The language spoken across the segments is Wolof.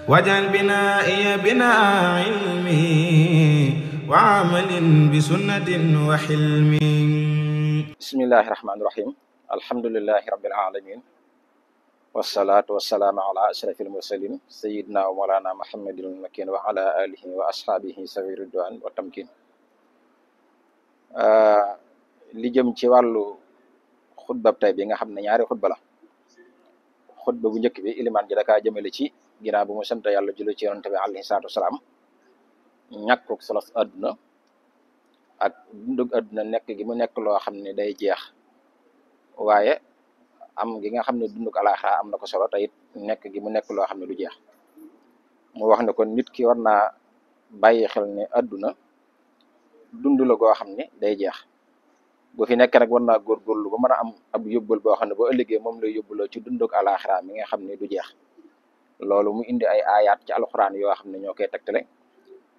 واجعل بنائي بناء علم وعمل بسنة وحلم. بسم الله الرحمن الرحيم. الحمد لله رب العالمين، والصلاة والسلام على أشرف المرسلين سيدنا ومولانا محمد المكين وعلى آله وأصحابه سوي الرضوان والتمكين. li jëm ci wàllu xutba tey bi nga xam ne ñaari xutba la. xutba bu njëkk bi ilimaan ji dakaa jëmale ci ginnaaw bu mu sant yàlla julli ci yonent bi alayhi salaatu wasalaam ñàkkuk solos àdduna ak dundug àdduna nekk gi mu nekk loo xam ne day jeex, waaye am gi nga xam ne dundug alaaxira am na ko solo te it nekk gi mu nekk loo xam ne du jeex. mu wax ne kon nit ki war naa bàyyi xel ne àdduna dund la goo xam ne day jeex. bu fi nekk nag war naa góorgóorlu ba mën a am ab yóbbal boo xam ne boo ëllëgee moom lay yóbbuloo ci dundug alaaxira mi nga xam ne du jeex. loolu mu indi ay ayaat ci alxuraan yoo xam ne ñoo koy tegtale,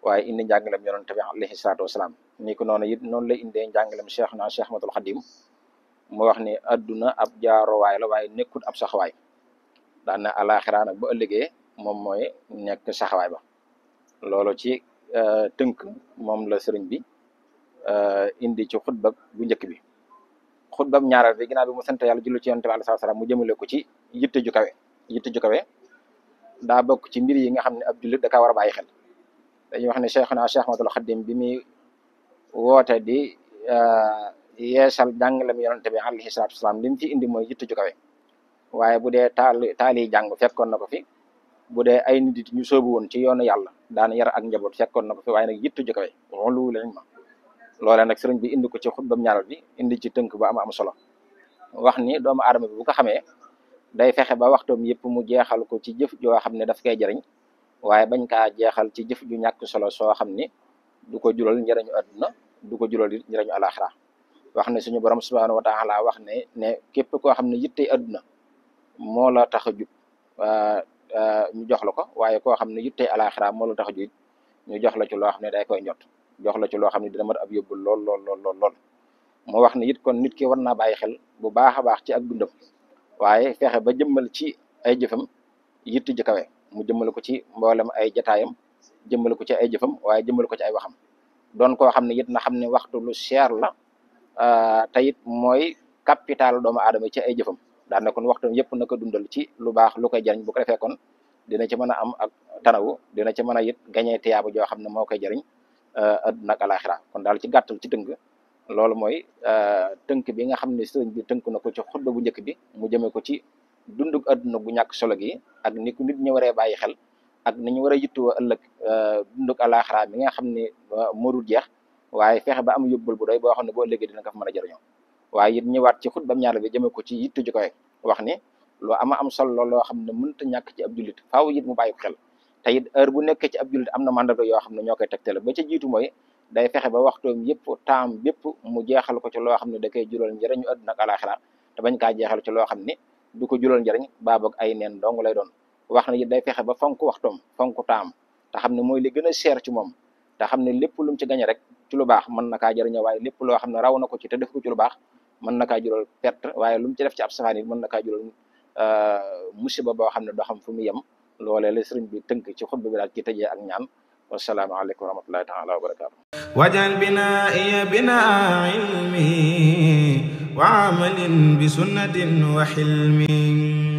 waaye indi njàngalem yonent bi alayhi salaatu wasalaam ni ko noonu it noonu lay indee njàngalem Cheikh Ahmadul Xadim mu wax ni adduna ab jaarowaay la waaye nekkul ab saxawaay. daan na alaaxira nag bu ëllëgee moom mooy nekk saxawaay ba. loolu ci tënk moom la sëriñ bi indi ci xutba bu njëkk bi. xutbam ñaareel bi ginnaaw bi mu sant yàlla julli ci yonent bi alayhi salaatu wasalaam mu jëmale ko ci yitte ju kawe. yitte ju kawe daa bokk ci mbir yi nga xam ne ab jullit da kaa war a bàyyi xel. dañuy wax ne Cheikh Ahmadul Xadim bi muy woote di yeesal jàngalem yonent bi alayhi salaatu wasalaam li mu fi indi mooy yitte ju kawe. waaye bu dee taali jàng fekkoon na ko fi, bu dee ay nit ñu soobu woon ci yoonu yàlla daan yar ak njaboot fekkoon na ko fi, waaye nag yitte ju kawe loolu lañ ma loolee nag sëriñ bi indi ko ci xutbam ñaaral bi indi ci tënk bu am solo. wax ni doomu aadama bi bu ko xamee day fexe ba waxtoom yëpp mu jeexal ko ci jëf joo xam ne daf koy jariñ, waaye bañ kaa jeexal ci jëf ju ñàkk solo soo xam ni du ko jural njëriñu àdduna du ko jural njëriñu alaxira. wax ne suñu borom subhanahu wa taala wax ne képp koo xam ne yittey àdduna moo la tax a jub ñu jox la ko, waaye koo xam ne yittey alaxira moo la tax a jub ñu jox la ci loo xam ne day koy ñot, jox la ci loo xam ne dina mat ab yóbbul lool. moo wax ne it kon nit ki war naa bàyyi xel bu baax a baax ci ak dundam, waaye fexe ba jëmmal ci ay jëfam yitte ji kawe. mu jëmmal ko ci mboolem ay jataayam, jëmmal ko ci ay jëfam, waaye jëmmal ko ci ay waxam. doon koo xam ne it na xam ne waxtu lu cher la te it mooy capital doomu aadama ci ay jëfam. daan na kon waxtu yëpp na ko dundal ci lu baax lu koy jariñ. bu ko defee kon dina ci mën a am ak tanawu, dina ci mën a it gañee tiyaabu joo xam ne moo koy jariñ adduna ak alaxira. kon daal ci gàttal ci tënk loolu mooy tënk bi nga xam ne sëriñ bi tënk na ko ci xutba bu njëkk bi mu jëmee ko ci dundug adduna bu ñàkk solo gi ak ni ko nit ñi waree bàyyi xel ak ni ñu war a yittoo ëllëg dundug alaxira bi nga xam ne morul jeex, waaye fexe ba am yóbbal bu doy boo xam ne boo ëllëgee dina ko fa mën a jëriñoo. waaye it ñëwaat ci xutbam ñaar bi jëmee ko ci yitte ju koy wax ni loo am solo loo xam ne mënut a ñàkk ci ab jullit faaw it mu bàyyi ko xel. te it heure bu nekkee ci ab jullit am na mandarga yoo xam ne ñoo koy tegtale. ba ca jiitu mooy day fexe ba waxtoom yëpp taam bépp mu jeexal ko ci loo xam ne da koy jural njëriñu àdduna ak alaxira te bañ kaa jeexal ci loo xam ne du ko jural njëriñ baaboog ay neen dong lay doon. wax na it day fexe ba fonk waxtoom fonk taam te xam ne mooy li gën a cher ci moom, te xam ne lépp lu mu ci gañe rek ci lu baax mën na kaa jëriñoo, waaye lépp loo xam ne raw na ko ci te def ko ci lu baax mën na kaa jural perte, waaye lu mu ci def ci ab safaan it mën na kaa jural musiba boo xam ne doo xam fu mu yem. loolee la sëriñ bi tënk ci xutba bi daal ci tëjee ak ñaan. wassalaamu aleykum wa rahmatullahi taala wa barakaatu. waj'al binaa'iya binaa'a ilmi wa amalin bi sunnatin wa hilmi.